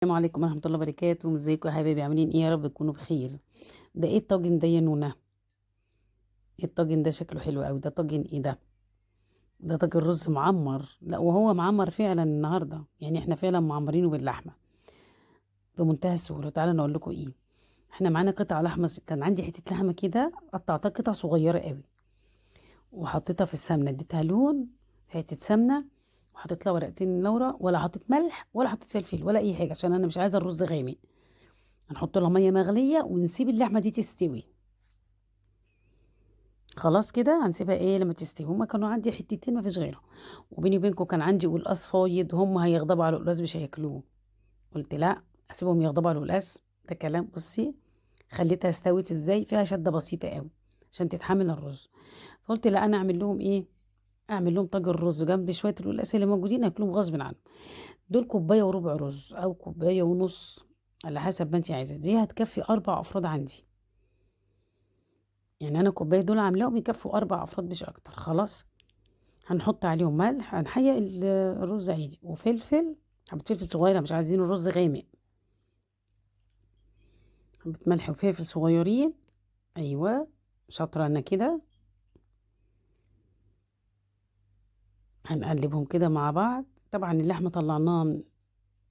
السلام عليكم ورحمة الله وبركاته. ازيكم يا حبايبي؟ عاملين ايه؟ يا رب تكونوا بخير. ده ايه الطاجن ده يا نونا؟ ايه الطاجن ده؟ شكله حلو قوي. ده طاجن ايه ده؟ ده طاجن رز معمر. لا وهو معمر فعلا النهارده، يعني احنا فعلا معمرينه باللحمه بمنتهى السهولة. تعالوا نقول لكم ايه. احنا معانا قطع لحمه، كان عندي حتة لحمه كده قطعتها قطع صغيرة قوي وحطيتها في السمنة، اديتها لون حتة سمنه، وحطيت لها ورقتين لورا، ولا حطيت ملح ولا حطيت فلفل ولا اي حاجة عشان انا مش عايزه الرز غامق. هنحط لها مية مغليه ونسيب اللحمة دي تستوي. خلاص كده هنسيبها ايه لما تستوي. هما كانوا عندي حتتين ما فيش غيرهم، وبيني وبينكم كان عندي قلقاس فايض، هم هيغضبوا على القلقاس مش هياكلوه. قلت لا اسيبهم يغضبوا على القلقاس، ده كلام. بصي خليتها استوت ازاي، فيها شده بسيطة قوي عشان تتحمل الرز. فقلت لا انا اعمل لهم ايه، اعمل لهم طاجن رز جنب شوية القلقاس اللي موجودين، هاكلهم غصب عنهم. دول كوباية وربع رز او كوباية ونص على حسب ما انت عايزه. دي هتكفي 4 افراد عندي، يعني انا كوباية دول عاملاهم يكفوا 4 افراد مش اكتر. خلاص هنحط عليهم ملح، هنحيق الرز عادي، وفلفل، حبه فلفل صغيرة مش عايزين الرز غامق، حبه ملح وفلفل صغيرين. ايوه شاطرة انا كده. هنقلبهم كده مع بعض. طبعا اللحمة طلعناها،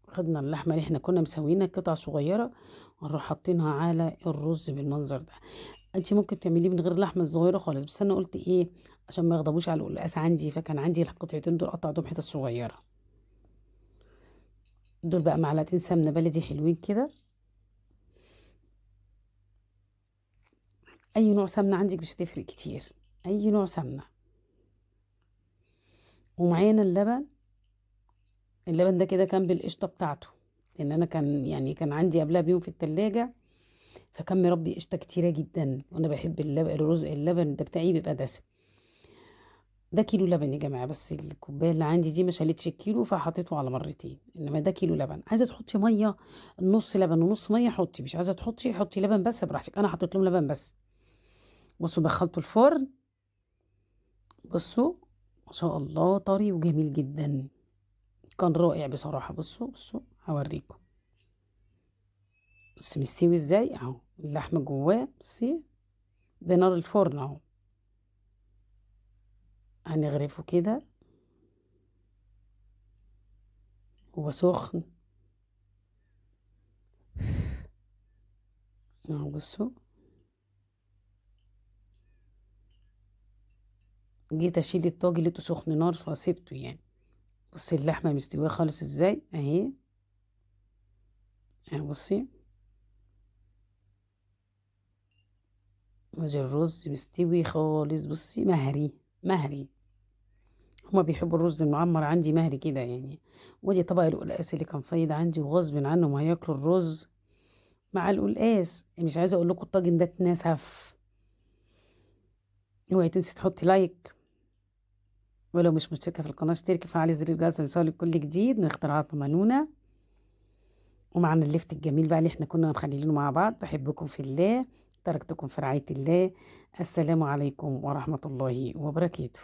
خدنا اللحمة اللي احنا كنا مسوينها قطع صغيرة ونروح حاطينها على الرز بالمنظر ده. انت ممكن تعمليه من غير لحمه صغيرة خالص، بس انا قلت ايه عشان ما يغضبوش على القلقاس عندي، فكان عندي القطعتين دول قطعتهم حتت صغيرة. دول بقى معلقتين سمنه بلدي حلوين كده. اي نوع سمنه عندك مش هتفرق كتير، اي نوع سمنه. ومعانا اللبن، اللبن ده كده كان بالقشطه بتاعته، لان انا كان عندي قبلها بيوم في التلاجة، فكان مربي قشطه كتيرة جدا، وانا بحب اللبن، الرز اللبن ده بتاعي بيبقى دسم. ده كيلو لبن يا جماعة، بس الكوباية اللي عندي دي ما شالتش الكيلو فحطيته على مرتين، انما ده كيلو لبن. عايزه تحطي مية، نص لبن ونص مية حطي، مش عايزه تحطي حطي لبن بس براحتك. انا حطيت لهم لبن بس. بصوا دخلته الفرن، بصوا ما شاء الله طري وجميل جدا، كان رائع بصراحة. بصوا هوريكم بس مستوي ازاي اهو، اللحمة جواه بصي بنار الفرن اهو. هنغرفه كده هو سخن اهو. بصوا جيت اشيل الطاجن لقيته سخن نار فسيبته يعني. بصي اللحمة مستوية خالص ازاي اهي اهي. بصي وادي الرز مستوي خالص، بصي مهري مهري، هما بيحبوا الرز المعمر عندي مهري كده يعني. ودي طبق القلقاس اللي كان فايض عندي وغصب عنه ما هياكلوا الرز مع القلقاس. مش عايزه اقول لكم الطاجن ده اتنسف. اوعي تنسي تحطي لايك، ولو مش مشتركة في القناة اشتركي، فعلي زر الجرس ليوصلك كل جديد من اختراعات ماما نونا. ومعنا اللفت الجميل بقى اللي احنا كنا مخليينه مع بعض. بحبكم في الله، تركتكم في رعاية الله. السلام عليكم ورحمة الله وبركاته.